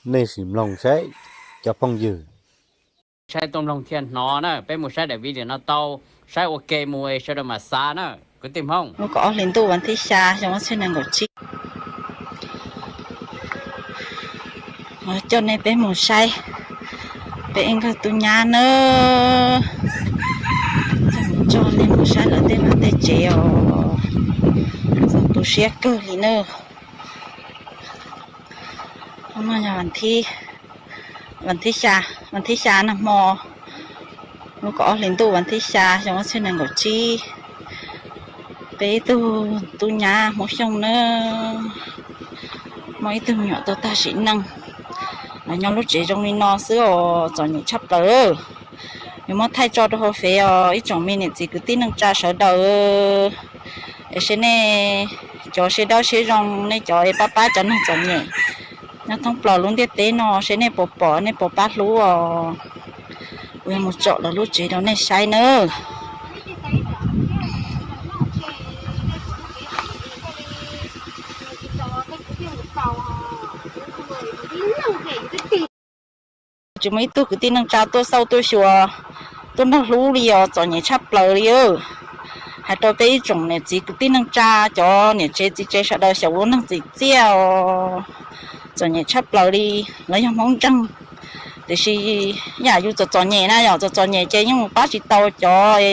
Nej sim mloog saib cov phooj ywg. Saib tuaj mloog thiaj hnov na, peb mus saib daim video no tau, saib ua ke mus sawv daws mam xav na kwv tij Hmoob. Hnub kaum ob hli ntuj vas thib xya xyoo ob txhiab nees nkaum tsib, coj nej peb mus saib peb ib nkawg tub nyab nawb. Coj nej mus saib lawv tej vaj tej tsev os, tu siab kawg li nawb. Hnub no yog vas thib xya, nag hmo, hnub kaum ob hli ntuj vas thib xya xyoo ob txhiab nees nkaum tsib. Peb ib tug tub nyab Hmoob Xyooj nawb, muaj ib tug me nyuam tau tag sim neej, los nyob lub tsev zoo li no xwb os, txom nyem tshaj plaws. Yuav muab thaij tso rau hauv fev os ib tsoom me niam txiv kwv tij neej tsa sawv daws. Es seb nej cov siab dawb siab zoo, nej cov es pab pab cov neeg txom nyem nyob thoob plaws lub ntiaj teb no, seb nej puas pom, nej puas pab hlub os. Kuv yuav mus tsom lawv lub tsev rau nej saib nawb. Tsis muaj ib tug kwv tij neej tsa tuaj xauj tuaj xyuas, tuaj nrog hlub li os, txom nyem tshaj plaws li. Hais rau peb ib tsoom niam txiv kwv tij neej tsa, cov niam tsev txiv tsev sawv daws xyaum ua neeg txim txiaj os, txom nyem tshaj plaws li. Lawv yog Hmoob ntseeg, tiam sis yam yus txom txom nyem na, yog txom txom nyem ces yeej mus pab tsis tau cov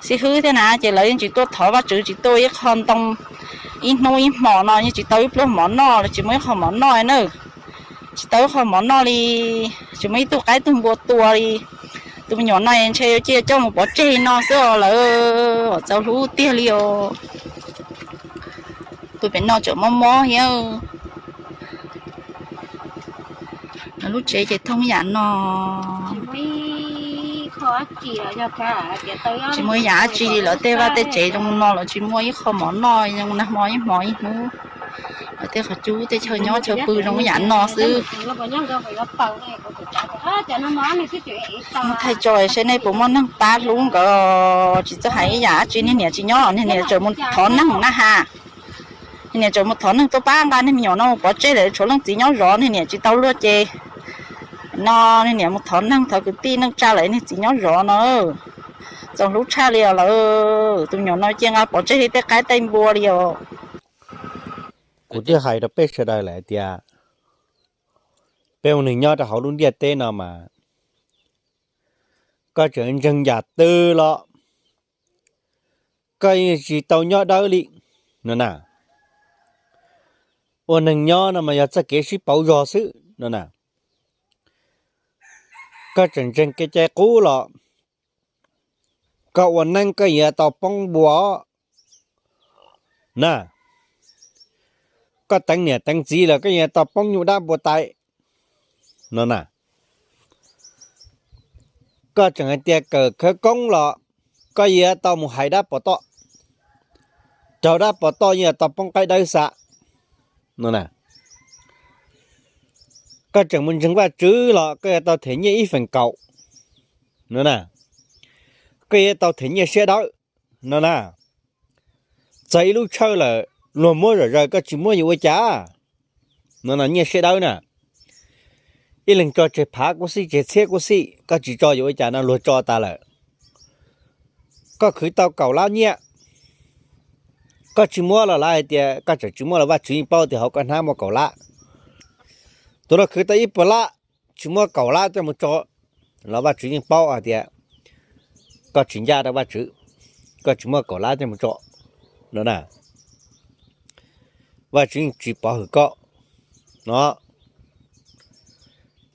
xib hwb thiab na, ces lawv yeej tsis tuaj thov Vajtswv, tsis tuaj ib qho ntoo, ib hnub ib hmos no yeej tsis tau ib pluag mov noj li, tsis muaj ib qho mov noj na. Tsis tau ib qho mov noj li, tsis muaj ib tug qaib tug npua tua li. Tus me nyuam no ntshe yuav cia coj mus pov tseg li no xwb os, lawv txaus hlub tiag li os. Tus pem no tseem mob mob thiab. Lub tsev ces thooj yam no, tsis muaj ib yam dab tsi li, lawv tej vaj tej tsev zoo no los tsis muaj ib qho mov noj, zoo nag hmo ib hmo ib hnub. Lawv tej qhov cub tej chaw nyob chaw pw zoo yam no xwb. Muab thaij tso seb nej puas muaj neeg pab hlub nkawd. Tsis txawj hais ib yam dab tsi, niag niam tsis nyob, niag niam tseem mus thov neeg na has. Niag niam tseem mus thov neeg tuaj pab nqa niag me nyuam no mus pov tseg lawm, tshuav leej txiv nyob zov, niag niam tsis tau luag ces no niag niam mus thov neeg thov kwv tij neej tsa lawm, niag txiv nyob zov no. Txaus hlub tshaj li os lawm, tus me nyuam no cia nqa pov tseg li tej qaib tej npua li os. Kuv twb hais rau peb sawv daws lawm tias peb ua neeg nyob rau hauv lub ntiaj teb no mas koj tseem ntseeg yam twg los koj yeej tsis tau nyob dawb li no na. Ua neeg nyob no mas yog txoj kev sib pauv zog xwb no na. Koj tseem ntseeg kev cai qub los koj ua neeb koj yuav tau poob npua na. Koj teev niam teev txiv los koj yuav tau poob nyuj dab npua tais no na. Koj tseem hais tias kawm khawv koob los koj yuav tau mus hais dab pov toj, raug dab pov toj yuav tau poob qaib dawb xa no na. Koj tseem mus ntseeg Vajtswv los koj yuav tau them nyiaj ib feem kaum no na. Koj yuav tau them nyiaj siab dawb no na. Txog ib lub tshawj lawm luag muab zom zaws koj tsis muab yuav ua cas no na, nyiaj siab dawb na. Ib leeg tso tseg phav kuj xij, tseg txhiab kuj xij, koj tsis tso yuav ua cas no, luag tso tas lawm. Koj khwv tau kaum lab nyiaj, koj tsis muab los lawv hais tias koj tseem tsis muab los Vajtswv yeej paub tias hauv koj hnab muaj kaum lab. Tus no khwv tau ib puas lab, tsis muab kaum lab coj mus tso los Vajtswv yeej paub hais tias koj tsis ncaj rau Vajtswv, koj tsis muab kaum lab coj mus tso no na. Vajtswv yeej tsis pov hwm koj no.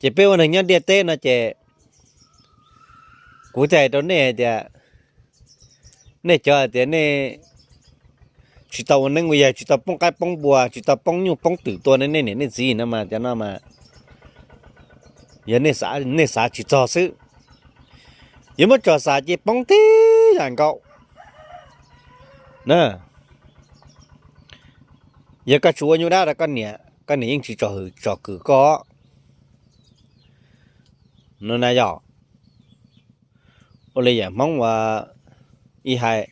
Ces peb ua neeg nyob ntiaj teb no ces kuv thiaj hais rau nej hais tias, nej cov hais tias nej tsis tau ua neeb ua yaig, tsis tau poob qaib poob npua, tsis tau poob nyuj poob twm tua nej niam nej txiv no mas cov no mas yog nej xav tsis txog xwb. Yuav muab tsom xam ces poob tib yam nkaus na. Yog koj tsis ua nyuj dab rau koj niam, koj niam yeej tsis tsom hwm tsom kwm koj no na. Yog ua li yam Hmoob uas ib hais,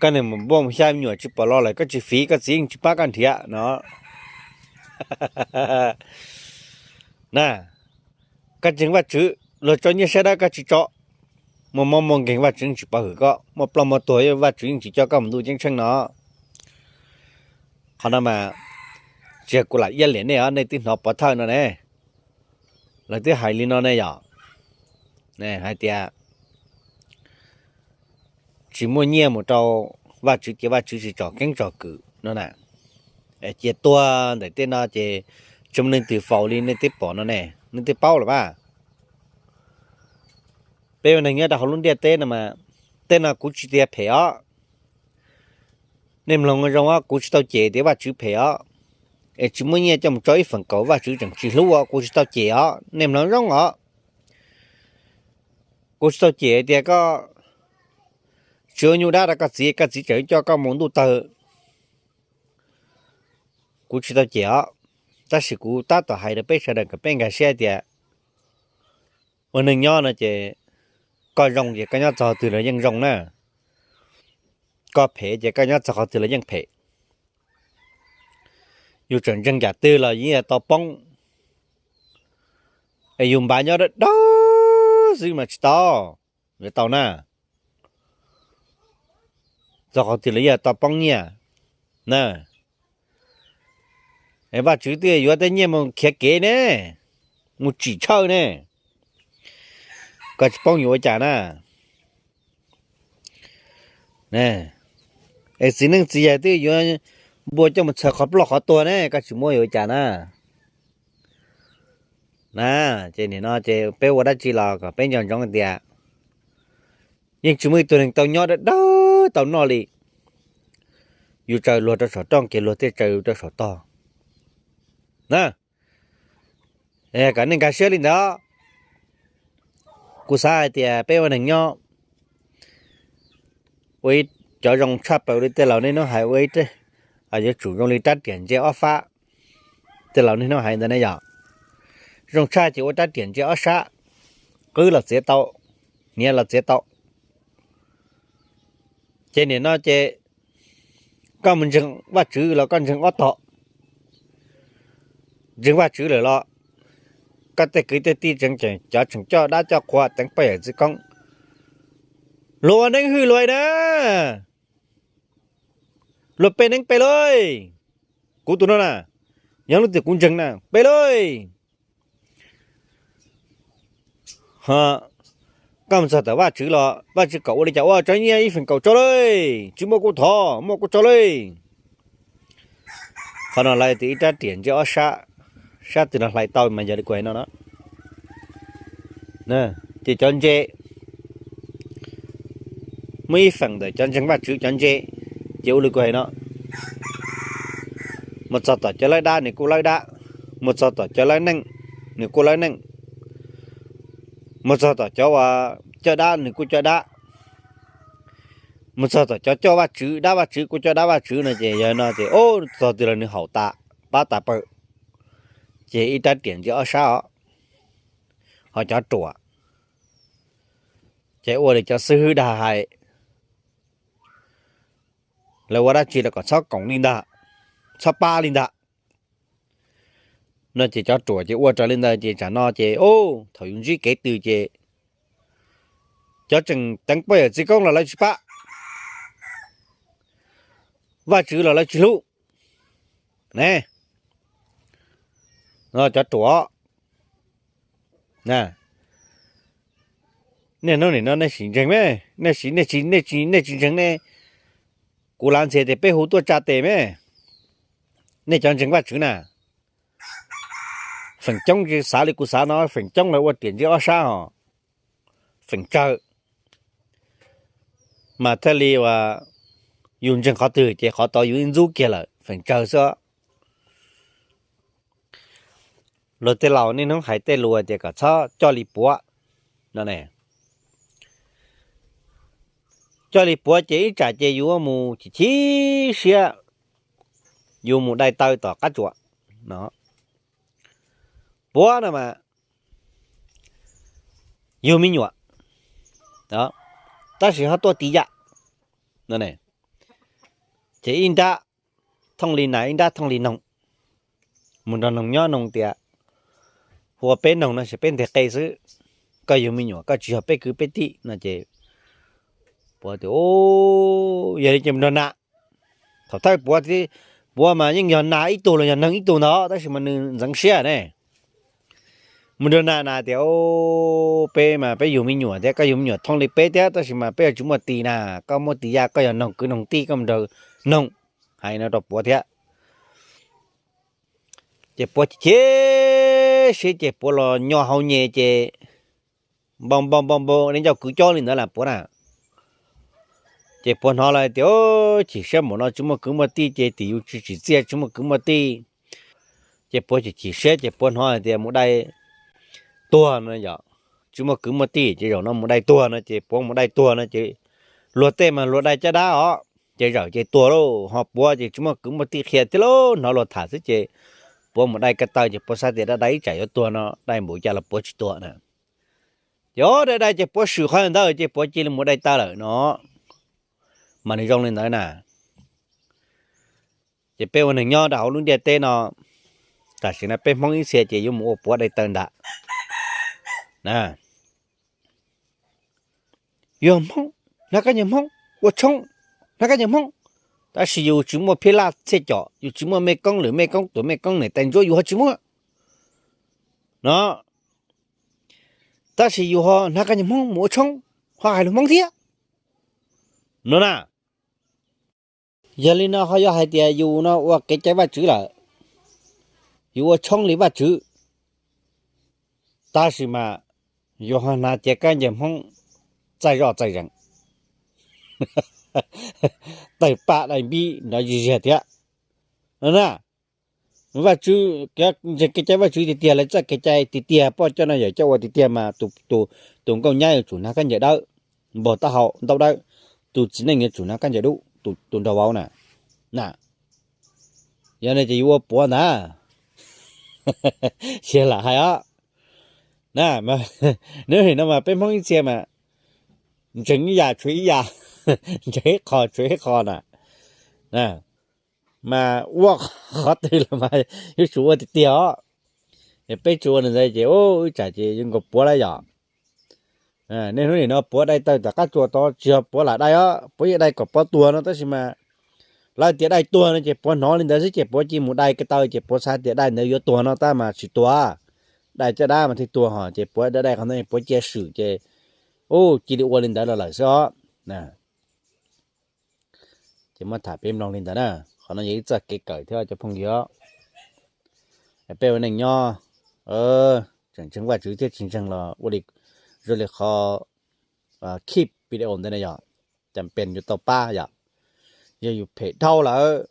koj niam mus npuaj mus xya me nyuam tsis pom los lawm koj tsis fiv, koj txiv yeej tsis pab koj nrhiav no. Na, koj ntseeg Vajtswv, luag tso nyiaj sab dawb koj tsis tso, muaj mob muaj nkeeg Vajtswv yeej tsis pov hwm koj, muaj ploj muaj tuag Vajtswv yeej tsis coj koj mus ntuj ceeb tsheej no. Qhov no mas tsis yog kuv lam iab liam nej os, nej twb hnov pov thawj no ne, lawv twb hais li no ne yom, hais tias tsis muaj nyiaj mus rau Vajtswv ces Vajtswv tsis tsom keeb tsom kwm no na. Cia tuag ntawm tej no ces tsis muaj leej twg faus li nej twb pom no ne, nej twb paub lawm mas. Peb ua neeg nyob rau hauv lub ntiaj teb no mas, tej no kuv tsis tias phem os. Nej mloog zoo os, kuv tsis tau cem tias Vajtswv phem os. Es tsis muaj nyiaj coj mus tso ib feem kaum Vajtswv tseem tsis hlub os, kuv tsis tau cem os, nej mloog zoo os. Kuv tsis tau cem tias koj tsis ua nyuj dab rau koj txiv, koj txiv tseem coj koj mus ntuj tawg. Kuv tsis tau cem os, tab sis kuv tab tom hais rau peb sawv daws kom peb nkag siab tias ua neeg nyob no ces koj zoo ces koj nyob txog qhov twg los yeej zoo na, koj phem ces koj nyob txog qhov twg los yeej phem. Yus tseem ntseeg yam twg los yeej yuav tau poob. Es yus npav nyob dawb dawb xwb mas tsis tau, yuav tau na, txog qhov twg los yeej yuav tau poob nyiaj na. Vajtswv twb yuav tej nyiaj mus khiav kev ne, mus tsim tshawj ne, koj tsis poob yuav ua cas na. Es txiv neej txiv yaig twb yuav npua coj mus txhaws qhov ploj qhov tuag ne, koj tsis muab yuav ua cas na. Na, ces nim no ces peb ua dab tsi los kom peb nco ntsoov tias yeej tsis muaj ib tug neeg tau nyob dawb dawb tau noj li. Yus tsaws luag rau saum rooj ces luag thiaj tsaws yus rau saum tog na. Kom nej nkag siab li ntawd. Kuv xav hais tias peb ua neeg nyob ua ib cov zoo tshaj plaws li tej laus niaj hnub hais, ua ib, yuav tsum zoo li rab riam ntse ob fab. Tej laus niaj hnub hais ntawd ne yom. Zoo tshaj ces ua rab riam ntse ob sab, qwb los txiav tau, hniav los txiav tau. Ces nim no ces koj mus ntseeg Vajtswv los koj ntseeg ob tog. Ntseeg Vajtswv lawm los koj tej kwv tej tij tseem cov tseem coj dab coj qhua teev poj yawm txwv koob. Luag ua neeb hwj luag na, luag pe neeb pe lauj. Kuv tus no na, yog leej twg kuv ntseeg na pe lauj. Koj mus txog tom Vajtswv los Vajtswv kom ua li cas ua, tso nyiaj ib feem kaum tso lauj, tsis muaj kuj thov, muaj kuj tso lauj. Qhov no lawv tias ib rab riam ntse ob sab, sab twg no hlais tau mas yog li kuv hais no no. Ces cov ntse, muaj ib feem ntawm cov ntseeg Vajtswv cov ntse, ces ua li kuv hais no, mus txog tom cov lawb dab nws kuj lawb dab, mus txog tom cov lawb neej nws kuj lawb neej, mus txog tom cov uas coj dab nws kuj coj dab, mus txog tom cov coj Vajtswv dab Vajtswv kuj coj dab Vajtswv no ces yog no ces txog twg los nws haum tas, pab tas pawg. Ces ib rab riam ntse ob sab os. Ho cov ruam ces ua li cov xib hwb dag hais, lawv ua dab tsi los kom txhob koom li ntag, txhob pab li ntag. No ces cov ruam ces ua raws li ntawd ces tsam no ces thaum yus ntsib kev twg ces cov tseem teev poj yawm txwv koob los lawv tsis pab, Vajtswv los lawv tsis hlub ne. Cov ruam, nej hnub nim no nej sim ntseeg me, nej sim, nej tsis, nej tsis ntseeg ne, kuv lav ntxias tias peb hu tuaj tsa tes me. Nej cov ntseeg Vajtswv na, feem coob tsis xav li kuv xav no, feem coob lawv ua riam ntse ob sab hos, feem tsawg. Mas thiaj li uas yus ntseeg qhov twg ces qhov tod yus ib ntxub kiag lawm, feem tsawg xwb. Luag tej laus niaj hnub hais tej lus tias kom txhob coj li puav no ne. Coj li puav ces ib tsam ces yus mus chim chim siab, yus mus dai taw tom qab tsuas no. Puav no mas yug me nyuam, tab sis ho tuaj tiv yam no. Ces ib nrab thooj li nas, ib nrab thooj li noog. Mus nrog noog nyob, noog tias, hu ua peb noog no ces peb nteg qe xwb. Koj yug me nyuam koj tsis yog peb kwv peb tij no ces Puav tias, yog li ces mus nrog nas. Thaum thawj Puav, Puav mas yeej yog nas ib tug los yog noog ib tug ntawd tab sis mas nws ntxeev siab ne. Mus nrog nas, nas tias, peb mas peb yug me nyuam thiab koj yug me nyuam thooj li peb thiab tab sis mas peb yuav tsis muaj tis na, koj muaj tis ya koj yog noog kwv noog tij koj mus nrog noog. Hais no rau Puav thiab. Ces Puav chim chim siab ces Puav los nyo hau nyem ces npau npau npau npau li ncauj kwv cob li ntawd las Puav na. Ces Puav hnov lawm tias, chim siab npaum no tsis muaj kwv muaj tij ces tim yus tsis tsim txiaj tsis muaj kwv muaj tij. Ces Puav chim chim siab ces Puav hnov hais tias mus dai tuag no yom, tsis muaj kwv muaj tij ces zaum no mus dai tuag no ces Puav mus dai tuag no ces luag tej mas luag dai caj dab os, ces zawm ces tuag lauj, ho Puav ces tsis muaj kwv muaj tij qhia thiab lauj, hnov luag tham xwb ces Puav mus dai ko taw ces Puav xav tias dai dai ib tsam yuav tuag no, dai npaum cas los Puav tsis tuag na. Ces dai dai ces Puav swm qhov ntawd ces Puav cia li mus dai taw lawm no. Mas nws zoo li ntawd na. Ces peb ua neeg nyob rau hauv lub ntiaj teb no, tam sim no peb Hmoob ib txhia ces yuav mus ua Puav dai taw ntag. Yog Hmoob, hnav kab ncaws Hmoob, ua tshoob, hnav kab ncaws Hmoob, tab sis yus tsis muaj phib laj txhiaj com, yus tsis muaj mej koob lwm mej koob tus mej koob niam tais ntsuab yus ho tsis muaj no. Tab sis yus ho hnav kab ncaws Hmoob mus ua tshoob, ho hais lus Hmoob thiab no na. Yog li no ho yuav hais tias yus no ua kev cai Vajtswv lawm, yus ua tshoob li Vajtswv, tab sis mas yus ho hnav cev kab ncaws Hmoob txaij zoj txaij zeem, tawg paj dai npib nrov zig ziag thiab no na. Vajtswv, ntseeg kev cai Vajtswv tiag tiag, lawv txoj kev cai tiag tiag, poj coj no yawm coj ua tiag tiag mas tus nkauj nyab yuav tsum hnav kab ncaws dawb, npog taub hau ntaub dawb, tus txiv neej yuav tsum hnav kab ncaws dub, tus nraug vauv na. Na, yog no ces yus ua Puav ntag. Xyov lam hais os. Na, hnub no mas peb Hmoob ib txhia mas ntseeg ib yam tshuav ib yam, ntseeg ib qho tshuav ib qho na. Mas ua qhov twg los mas yuav tsum ua tiag tiag os. Peb tsis ua li ntawd ces ib tsam ces yuav nkaus Puav lawm yom. Nej hnub nim no Puav dai taw tom qab tsuas tod tsis yog Puav lam dai os, Puav yeej dai kom Puav tuag no tab sis mas lawv tias dai tuag no ces Puav hnov li ntawd xwb ces Puav cia mus dai ko taw ces Puav xav tias dai ntawd yuav tuag no tab mas tsis tuag. Dai caj dab mas thiaj tuag ho ces Puav dai dai qhov ntawd Puav cia swm ces cia li ua li ntawd los lawm xwb os. Ces muab tham peb mloog li ntawd na. Qhov no yog ib txoj kev kawm thiab cov phooj ywg. Peb ua neej nyob tseem ntseeg Vajtswv thiab tsis ntseeg los ua li, zoo li qhov keep video ntawd na yog, cas pes yuav tau pab yom. Yog yus phem dhau lawm,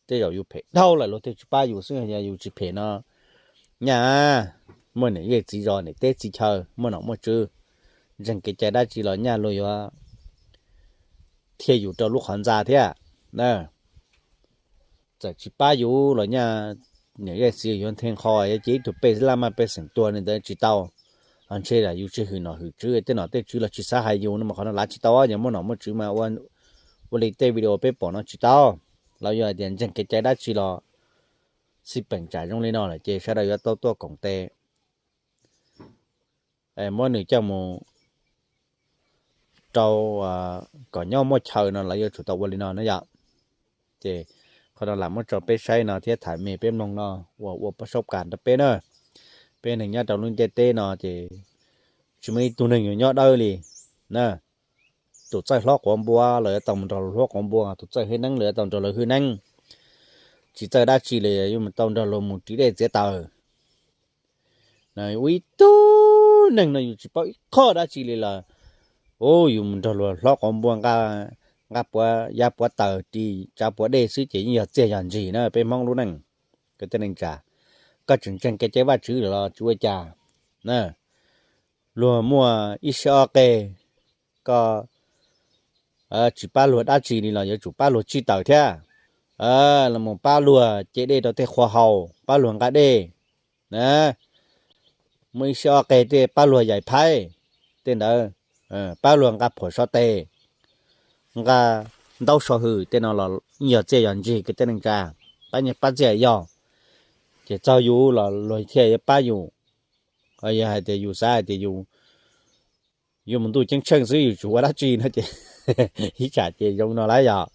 tej zaum yus phem dhau lawm luag thiaj tsis pab yus xwb, yog yus tsis phem no nyaj muaj niam yej txiv zos niam teb txiv chaw muaj nom muaj tswv, ntseeg kev cai dab tsi los nyaj luag yuav thiaj yus rau lub qhov ntxa thiab. Txawm tsis pab yus los nyaj niam yej txiv yuav nthe nqho, yuav cia ib tug pej laj maj pej xeem tuag li ntawd tsis tau. Ntshe yus tsis hwm nom hwm tswv, tej nom tej tswv los tsis xav hais yus no mas qhov no lav tsis tau, yog muaj nom muaj tswv mas ua li tej video peb pom no tsis tau. Los yog hais tias ntseeg kev cai dab tsi los xij peem tsam zoo li no lawm ces sawv daws yuav tau tuaj koom tes muab nws coj mus rau kom nyob muaj chaw no lawv yuav tsum tau ua li no na yom. Ces qhov no lam muab tso peb saib no thiab tham me peb mloog no ua ua pab saub kas rau peb na. Peb neeg nyob rau lub ntiaj teb no ces tsis muaj ib tug neeg yuav nyob dawb li na. Tus txawj hlob quav npua los yuav tau mus nrog luag hlob quav npua, tus txawj hwj neeb los yuav tau nrog luag hwj neeb, tsis txawj dab tsi li yuav tau nrog luag mus ris dej txiav taws. Ua ib tug neeg no yus tsis paub ib qho dab tsi li los yus mus nrog luag hlob quav npua nqa puav yav puav taws ris tsav puav dej xwb ces yeej yog txiaj yog ntsig na peb Hmoob lub neej. Kwv tij neej tsa, koj tseem ntseeg kev cai Vajtswv los tsis ua cas. Luag muaj ib siab ob qe, koj tsis pab luag dab tsi li los yuav tsum pab luag tsij taws thiab. Los mus pab luag ce dej rau tej qhua haus, pab luag nqa dej. Muaj ib siab ob qe tej pab luag yaim phaib, tej ntawd pab luag nqa phuam so tes, nqa ntaub so hws, tej no los yog txiaj yog ntsig kwv tij neej tsa, pab nyiaj pab txiaj yog. Ces txog yus los luag thiaj yuav pab yus. Yog hais tias yus xav hais tias yus yuav mus ntuj ceeb tsheej xwb, yus tsis ua dab tsi no ces ib tsam ces zoo no lawm yog.